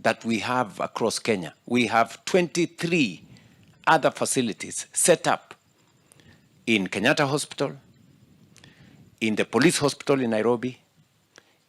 that we have across Kenya. We have 23 other facilities set up in Kenyatta Hospital, in the police hospital in Nairobi,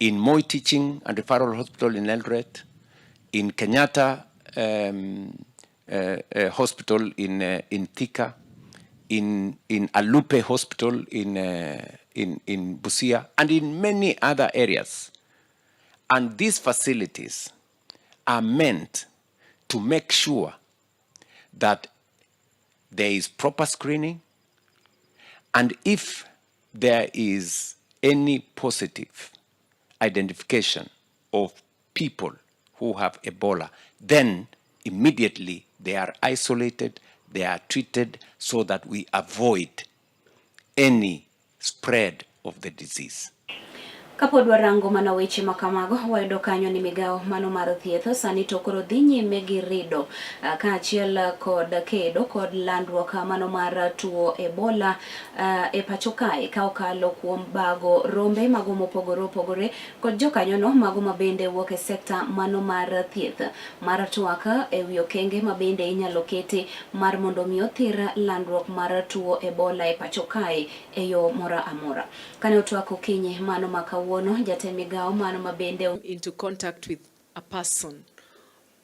in Moi Teaching and Referral Hospital in Eldoret, in Kenyatta Hospital in Thika, in Alupe Hospital in Busia, and in many other areas. And these facilities are meant to make sure that there is proper screening, and if there is any positive identification of people who have Ebola, then immediately they are isolated, they are treated so that we avoid any spread of the disease. Kapod warango mana weche ma kamago, wayudo kanyo ni migawo mano mar thieth sani to koro dhi nyime gi rido kaachiel kod kedo kod landruok mano mar tuo Ebola e pacho kae ka okalo kuom bago rombe mago mopogore opogore kod jokanyono mago mabende wuok e sekta mano mar thieth mar twak e wi okenge mabende inyalo keti mar mondo mi othir landruok mar tuo Ebola e pacho kae e yo moro amora. Kane otwak okinyi mano ma kawuono, jatend migawo mano mabende into contact with a person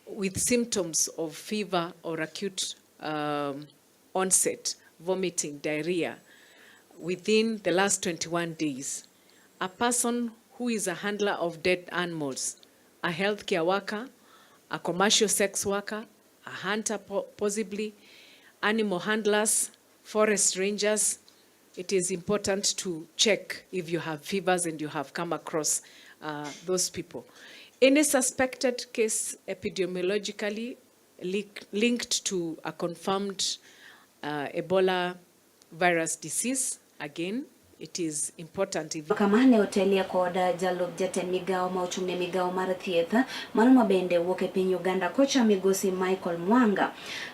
with symptoms of fever or acute onset, vomiting, diarrhea, within the last 21 days. A person who is a handler of dead animals, a healthcare worker, a commercial sex worker, a hunter possibly, animal handlers, forest rangers, it is important to check if you have fevers and you have come across those people. Any suspected case epidemiologically linked to a confirmed Ebola virus disease, again, it is important if Kama ne otelie kod jalup jatend migawo ma ochung' ne migawo mar thieth mano mabende wuok e piny Uganda kocha migosi Michael Mwanga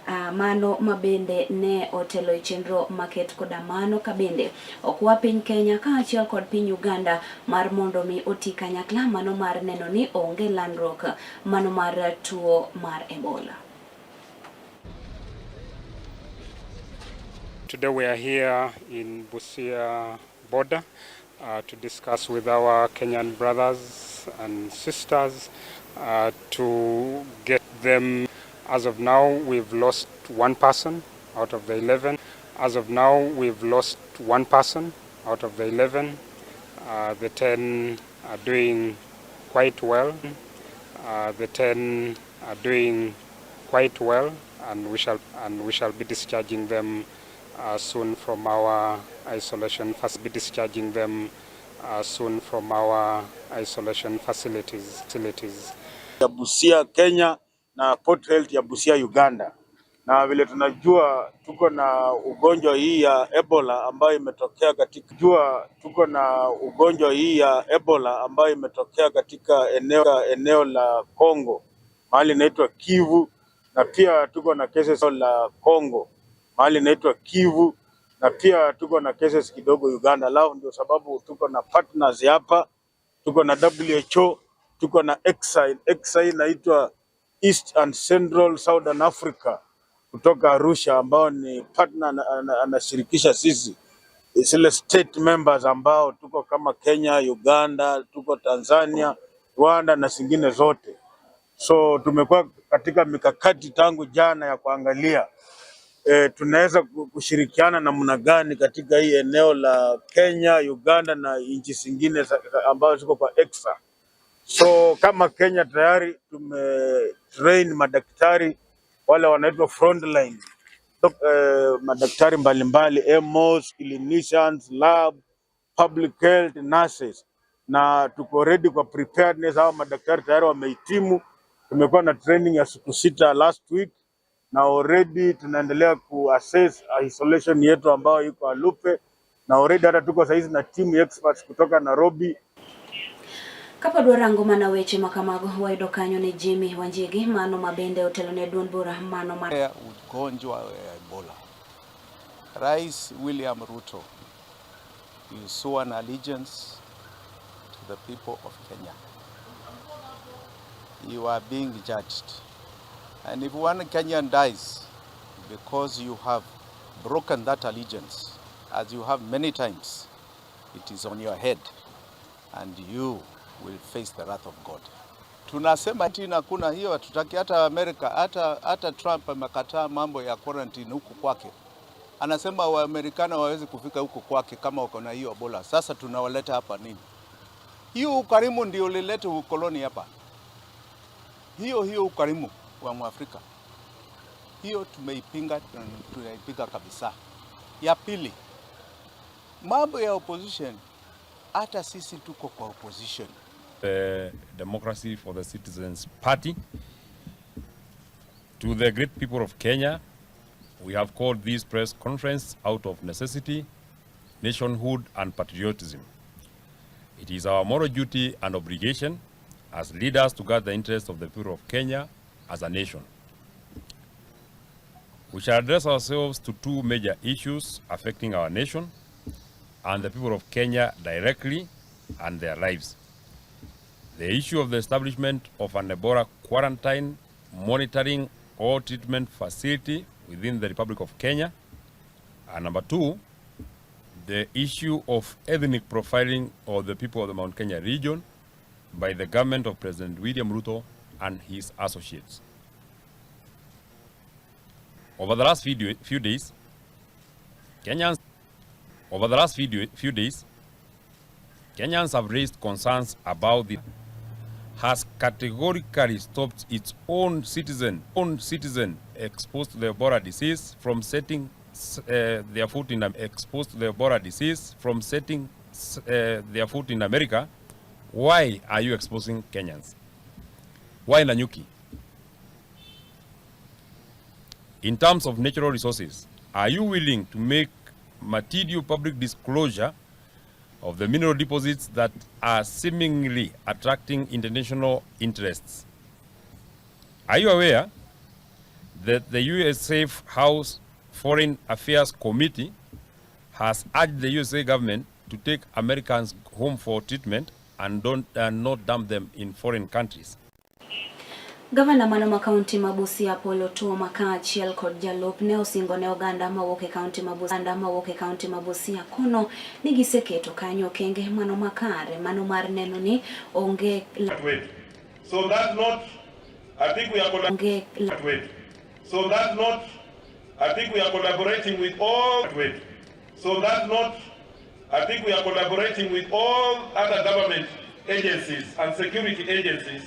mano mabende ne otelo e chenro maket koda mano ka bende okwa piny Kenya kaachiel kod piny Uganda mar mondo mi oti kanyakla mano mar neno ni onge landruok mano mar tuo mar Ebola. Today we are here in Busia border to discuss with our Kenyan brothers and sisters to get them. As of now, we've lost one person out of the 11. As of now, we've lost one person out of the 11. The 10 are doing quite well. The 10 are doing quite well, and we shall be discharging them soon from our isolation. Be discharging them soon from our isolation facilities. Ya Busia Kenya na Port Health ya Busia Uganda. Na vile tunajua tuko na ugonjwa hii ya Ebola ambayo imetokea katika jua tuko na ugonjwa hii ya Ebola ambayo imetokea katika eneo la Congo mahali inaitwa Kivu, na pia tuko na cases la Congo mahali inaitwa Kivu, na pia tuko na cases kidogo Uganda. Lao ndio sababu tuko na partners hapa, tuko na WHO, tuko na ECSA. ECSA inaitwa East and Central Southern Africa kutoka Arusha, ambao ni partner anashirikisha sisi zile state members ambao tuko kama Kenya, Uganda, tuko Tanzania, Rwanda na zingine zote. So tumekuwa katika mikakati tangu jana ya kuangalia tunaweza kushirikiana namna gani katika hii eneo la Kenya, Uganda na nchi zingine ambazo ziko kwa ECSA. So kama Kenya tayari tumetrain madaktari wale wanaitwa frontline madaktari mbalimbali MOs, clinicians, lab, public health, nurses na tuko ready kwa preparedness. Hawa madaktari tayari wamehitimu. Tumekuwa na training ya siku 6 last week na already tunaendelea kuassess isolation yetu ambayo iko Alupe, na already hata tuko saizi na team experts kutoka Nairobi. Kapod warango mana weche makamago, wayudo kanyo ni Jimmy Wanjigi mano mabende otelo ne duond bura mano mar ugonjwa wa Ebola. Rais William Ruto, you swore an allegiance to the people of Kenya. You are being judged. And if one Kenyan dies because you have broken that allegiance, as you have many times, it is on your head and you will face the wrath of God. Tunasema tena hakuna hiyo, hatutaki hata Amerika, hata Trump amekataa mambo ya quarantine huku kwake. Anasema Waamerikana wawezi kufika huku kwake kama wako na hiyo Ebola. Sasa tunawaleta hapa nini? Hiyo ukarimu ndio ulileta ukoloni hapa. Hiyo hiyo ukarimu wa Mwafrika, hiyo tumeipinga, tunaipinga kabisa. Ya pili, mambo ya opposition, hata sisi tuko kwa opposition. The Democracy for the Citizens Party. To the great people of Kenya, we have called this press conference out of necessity, nationhood, and patriotism. It is our moral duty and obligation as leaders to guard the interests of the people of Kenya as a nation. We shall address ourselves to two major issues affecting our nation and the people of Kenya directly and their lives. The issue of the establishment of an Ebola quarantine, monitoring or treatment facility within the Republic of Kenya. And number two, the issue of ethnic profiling of the people of the Mount Kenya region by the government of President William Ruto and his associates. Over the last few days, Kenyans, over the last few days, Kenyans have raised concerns about the has categorically stopped its own citizen exposed to the Ebola disease from setting their foot in exposed to the Ebola disease from setting their foot in America. Why are you exposing Kenyans? Why Nanyuki? In terms of natural resources, are you willing to make material public disclosure of the mineral deposits that are seemingly attracting international interests? Are you aware that the USA House Foreign Affairs Committee has urged the USA government to take Americans home for treatment and don't and not dump them in foreign countries? Gavana mano ma kaunti ma Busia, Paul Otuoma, kaachiel kod jalupne osingo ne oganda mawuok e kaunti ma Busia, oganda mawuok e kaunti ma Busia kono ni giseketo kanyo okenge mano makare mano mar neno ni onge Wait. So that note, I think we are onge Wait. So that note, I think we are collaborating with all. Wait. So that note, I think we are collaborating with all other government agencies and security agencies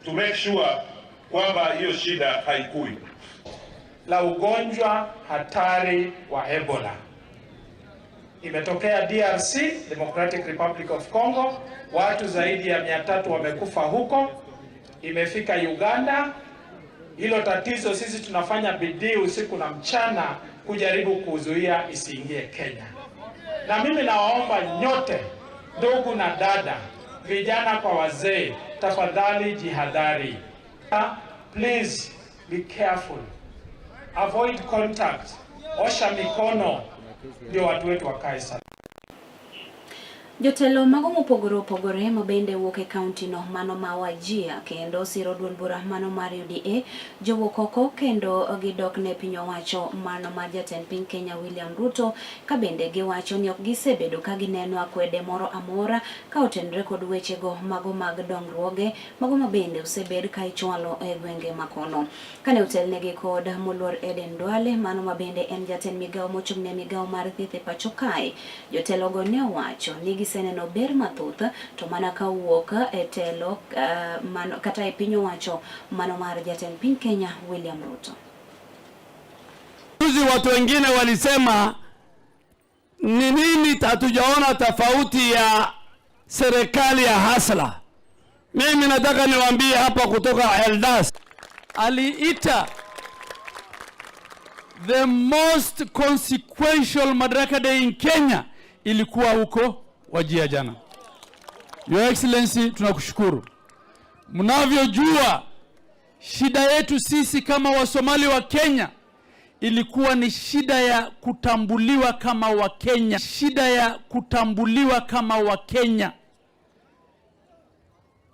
to make sure kwamba hiyo shida haikui. La ugonjwa hatari wa Ebola. Imetokea DRC, Democratic Republic of Congo, watu zaidi ya 300 wamekufa huko. Imefika Uganda. Hilo tatizo sisi tunafanya bidii usiku na mchana kujaribu kuzuia isiingie Kenya. Na mimi nawaomba nyote, ndugu na dada, vijana kwa wazee, tafadhali jihadhari. Please be careful. Avoid contact. Osha mikono ndio watu wetu wakae salama. Jotelo mago mopogore opogore ma bende wuok e kaunti no mano ma Wajir kendo siro duond bura mano mar UDA jowuok oko kendo gidok ne piny owacho mano mar jatend piny Kenya William Ruto, ka bende giwacho ni ok gisebedo ka gineno akwede moro amora ka otenore kod wechego mago mag dongruoge mago ma bende osebed ka ichwalo e gwenge makono. Kane otelnegi kod moluor Eden Duale, mano ma bende en jatend migawo mochung' ne migawo mar thieth e pacho kae, jotelogo ne owacho ni giseneno ber mathoth to mana ka wuok e telo mano, kata e piny owacho mano mar jatend piny Kenya William Ruto. Juzi watu wengine walisema ni nini hatujaona tofauti ya serikali ya hustler. Mimi nataka niwaambie hapa kutoka Eldas, aliita the most consequential Madaraka Day in Kenya ilikuwa huko Wajir jana. Your Excellency, tunakushukuru. Mnavyojua shida yetu sisi kama Wasomali wa Kenya ilikuwa ni shida ya kutambuliwa kama Wakenya, shida ya kutambuliwa kama Wakenya.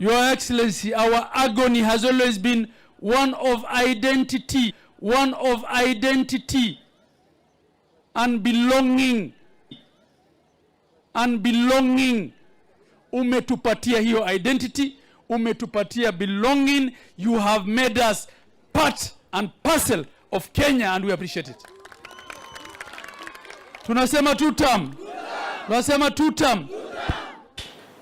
Your Excellency, our agony has always been one of identity, one of identity and belonging and belonging. Umetupatia hiyo identity, umetupatia belonging. You have made us part and parcel of Kenya and we appreciate it. Tunasema two term. Tunasema two term.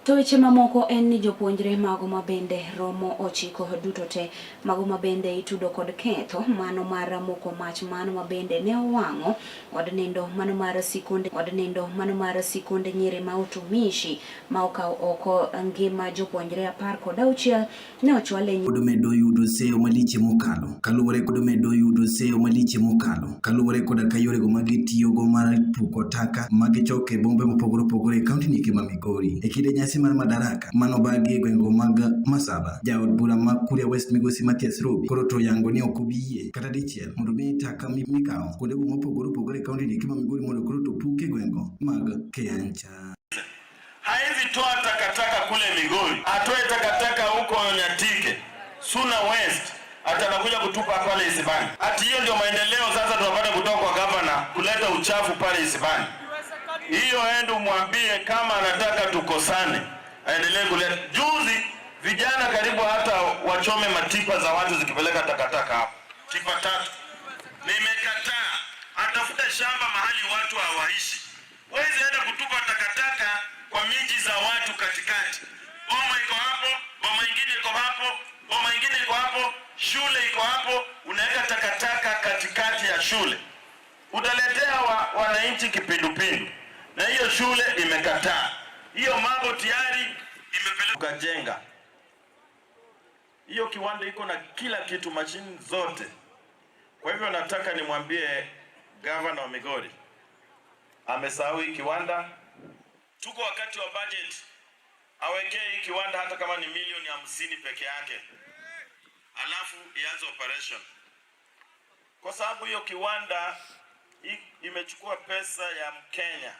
To weche mamoko en ni jopuonjre mago mabende romo ochiko duto te mago mabende itudo kod ketho mano mar moko mach mano mabende ne owang'o od nindo mano mar sikunde od nindo mano mar sikunde nyiri ma utumishi ma okawo oko ngima jopuonjre 16 ne ochwal e Pod medo yudo seyo malich mokalo kaluwore kod medo yudo seyo malich mokalo kaluwore koda ka yorego magitiyogo mar puko taka magichoko e bombe mopogore opogore e kaunti ni ma Migori. E kinde nyasi mar Madaraka manobagi e gwengego mag Masaba, jaod bura ma Kuria West migosi Mathias Robi koro to oyango ni ok obi yie kata dichiel mondo mi taka mikawo kuondego mopogore opogore e kaunti ni ma Migori mondo koro to puk e gwengego mag Kiancha. Haezi toa takataka kule Migori, atoe takataka huko Nyatike, Suna West, ati anakuja kutupa pale Isibani. Ati hiyo ndio maendeleo sasa tunapata kutoka kwa gavana, kuleta uchafu pale Isibani. Hiyo endo mwambie kama anataka tukosane, aendelee kuleta. Juzi vijana karibu hata wachome matipa za watu zikipeleka takataka hapo, tipa tatu. Nimekataa, atafute shamba mahali watu hawaishi. Wezi enda kutupa takataka kwa miji za watu katikati. Boma iko hapo, boma ingine iko hapo, boma ingine iko hapo, shule iko hapo, unaweka takataka katikati ya shule, utaletea wananchi kipindupindu, na hiyo shule imekataa hiyo mambo tayari imepelekwa ukajenga hiyo kiwanda iko na kila kitu, mashini zote. Kwa hivyo nataka nimwambie gavana wa Migori amesahau hii kiwanda. Tuko wakati wa budget, awekee hii kiwanda hata kama ni milioni 50 peke yake, alafu ianze operation, kwa sababu hiyo kiwanda imechukua pesa ya Mkenya.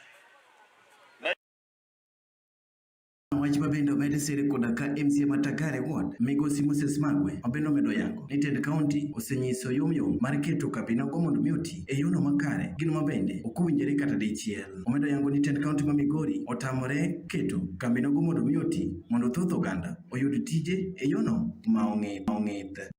Wach mabende omed sere koda ka MCA ma Tagare Ward migosi Moses Magwe mabende omedo yango ni tend kaunti osenyiso yomyom mar keto kambi nogo mondo mi oti e yono makare gino mabende ok owinjore kata dichiel. Omedo yango ni tend kaunti ma Migori otamore keto kambi nogo mondo mi oti mondo thoth oganda oyud tije e yono ma ong'ith.